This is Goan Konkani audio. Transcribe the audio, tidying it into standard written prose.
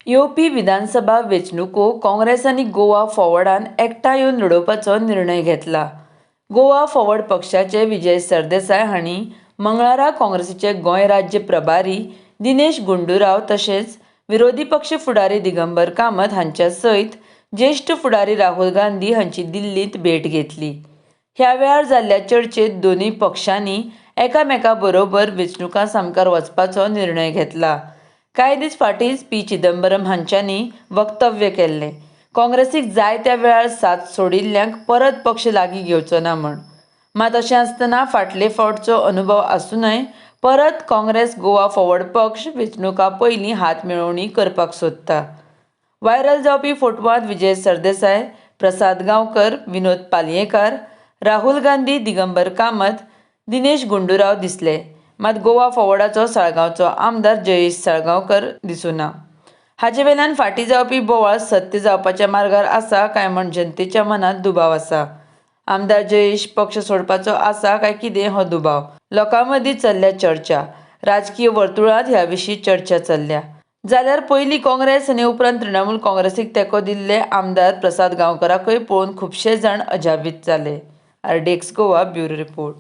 येवपी विधानसभा वेंचणुको काँग्रेस आनी गोवा फॉरवर्डान एकठांय येवन लडोवपाचो निर्णय घेतला. गोवा फॉरवर्ड पक्षाचे विजय सरदेसाय हांणी मंगळारा काँग्रेसीचे गोंय राज्य प्रभारी दिनेश गुंडूराव तशेंच विरोधी पक्ष फुडारी दिगंबर कामत हांच्या सयत ज्येश्ठ फुडारी राहुल गांधी हांची दिल्लींत भेट घेतली. ह्या वेळार जाल्ल्या चर्चेत दोनूय पक्षांनी एकामेका बरोबर वेंचणुकां सामकार वचपाचो निर्णय घेतला. कांय दीस फाटींच पी चिदंबरम हांच्यांनी वक्तव्य केल्लें, काँग्रेसीक जाय त्या वेळार साथ सोडिल्ल्यांक परत पक्ष लागीं घेवचो ना म्हूण. मात अशें आसतना फाटले फावटचो अनुभव आसुनय परत काँग्रेस गोवा फॉरवर्ड पक्ष वेंचणुकां पयलीं हात मेळोवणी करपाक सोदता. व्हायरल जावपी फोटवांत विजय सरदेसाय, प्रसाद गांवकर, विनोद पालयेंकार, राहुल गांधी, दिगंबर कामत, दिनेश गुंडूराव दिसले. मात गोवा फॉरवर्डाचो साळगांवचो आमदार जयेश साळगांवकर दिसूना. हाचे वेल्यान फाटीं जावपी बोवाळ सत्य जावपाच्या मार्गार आसा काय म्हण जनतेच्या मनांत दुबाव आसा. आमदार जयेश पक्ष सोडपाचो आसा काय कितें हो दुबाव. लोकां मदीं चल्ल्या चर्चा. राजकीय वर्तुळांत ह्या विशीं चर्चा चल्ल्या. जाल्यार पयलीं काँग्रेस आनी उपरांत तृणमूल काँग्रेसीक तेंको दिल्ले आमदार प्रसाद गांवकराकय पळोवन खुबशे जाण अजापीत जाले. RDX Goa bureau report.